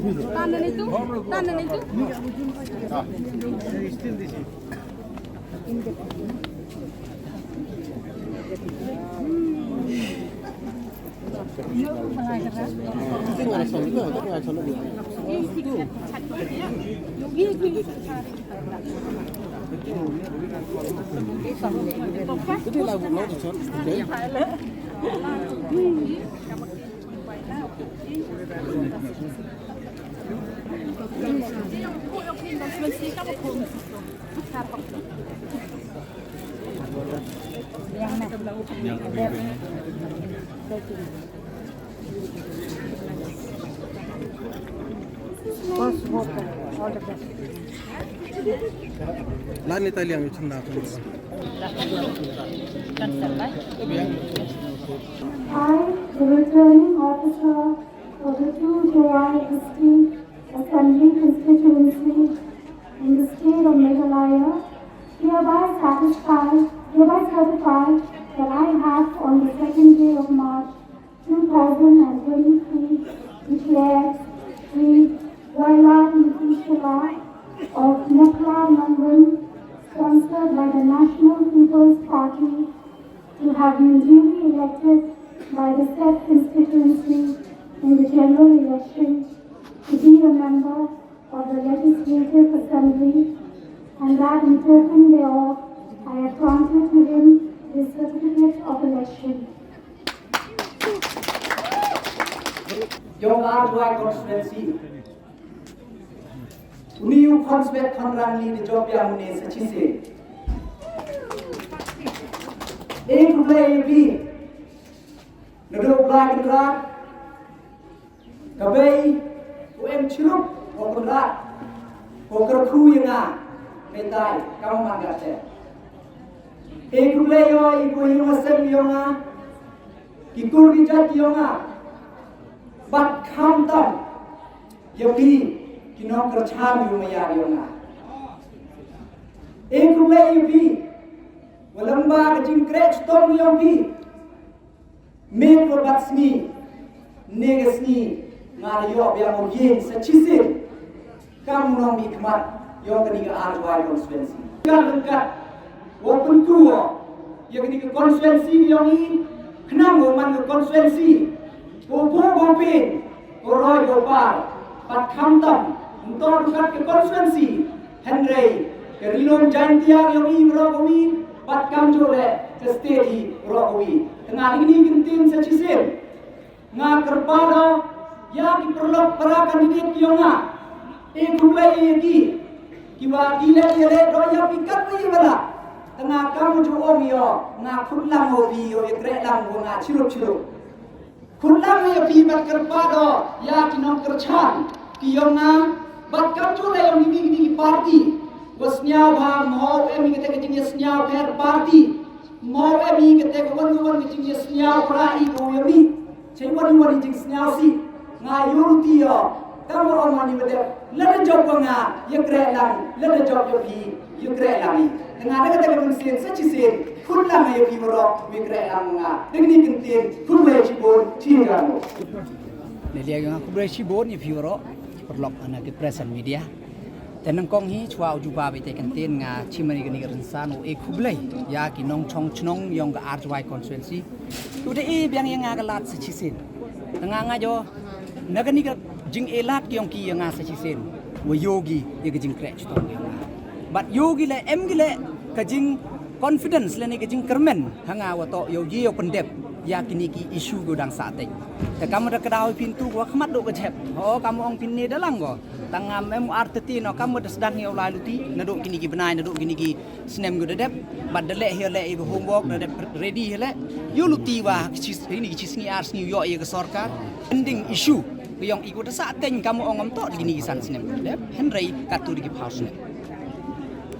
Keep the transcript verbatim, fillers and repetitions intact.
Tahan itu, tahan itu. Lani taliang yu chanda. I, the returning officer for the two Jowai District Assembly constituency in the state of Meghalaya, hereby satisfy, hereby certify that I have, on the second day of March two thousand and twenty-three, declared Shri Wailadmiki Shylla of Mukhla Nongrum, sponsored by the National People's Party, to have been duly elected by the said constituency in the general election to be a member of the Legislative Assembly, and that in token thereof I have granted to him this certificate of election. Jong R Jowai constituency. Uni u khonswet khonrang ni de jop ïa une sa shisien. E khublei ïa phi. Naduh Blai Kynrad. Ka bei u em chirup u Kynrad. Ko kyrkhu ïa nga. Mynta ka man ka te. E khublei ïa i ko ïa nga sem ïa nga. Ki kur ki jait ïa nga. Bad khamtam ïa phi ki nongkyrchan ïa u maya ïa nga. E khublei ïa phi. Wa lem bad ka jingkhreh chitom ïa phi. Miet wa bad sngi. Ne ka sngi nga la ïoh biang u ïing sa chisien. Kam u nongmihkhmat ïong kane ka R Jowai constituency. Ka ryngkat wa pynkuh ïa kane ka constituency ïong i khnang wa man ka constituency. Ko buh ko pyn, ko roi ko par, bad khamtam, ym toh du kat ka constituency, hynrei ka Ri Lum Jaintia ïong i baroh kawei, bad kamjooh leh ka state i baroh kawei. Te nga da kine ki ktien sa shisien. Nga kyrpad ïa ki paralok para candidate ki ïong nga. E khublei ïa ki. Ki wa ki leh ïa leh doh ïa phi katba ïa ba lah. Te nga kam ju ong ïa nga khut lang ïa phi ïa u ïakhreh lang wa nga chirup chirup. Khut lang ïa phi bad kyrpad ïa ki nongkyrchan ki ïong nga bad kam ju leh ïa ki ki ki party. Wa sñiaw bha mo em ïa kata ka jingïasñiaw per party. Mo em ïa kata ka wan wan ka jingïasñiaw pra i ko ïa mi. Chei wan wan i jingsñiawsih. Nga ïoh ti ïa. Tang ong ma ni ba dep. Lada jop wa nga ïakhreh lang, lada jop ïa phi ïakhreh lang i. Te nga da kata ka mynsiem sa shisien. Khut lang ïa phi baroh ïakhreh lang nga. Da kine ki ktien khublei shibun. Chi nga mo. Lei lei nga khublei shibun ïa phi baroh. Paralok na ki press and media. Te nyngkong hi shuwa u jubab ïa kata ka ktien nga chim ïa kane ka rynsan u e khublei ïa ki nongchong chnong ïong ka R Jowai constituency. U da e biang ïa nga ka lad sa shisien. Te nga nga jo na kane ka jing e lad ki ïong ki ïa nga sa shisien. Wa ïoh ki ïa ka jingkhreh chitom ïa nga. Bad ïoh ki leh em ki leh ka jing confidence lane ka jingkyrmen ha nga wa toh ïoh ki ïoh pyndep ïa kine ki issue ki dang sah teng. Te kam da ka daw pyntu wa khmat do ka jhep. Ho kam ong pynne da lang ko. Tang ngam em u artiti no kam da sdang ïa u lai luti naduh kine ki bnai naduh kine ki snem ki da dep bad da leh hi leh ïa ka homework da dep ready hi leh ïoh luti wa ki chi sngi ar sngi ïoh ïa ka sorkar pending issue ka ïong i ko da sah teng kam ong ngam toh da kine ki san snem ki da dep hynrei katu da ki phaw snem.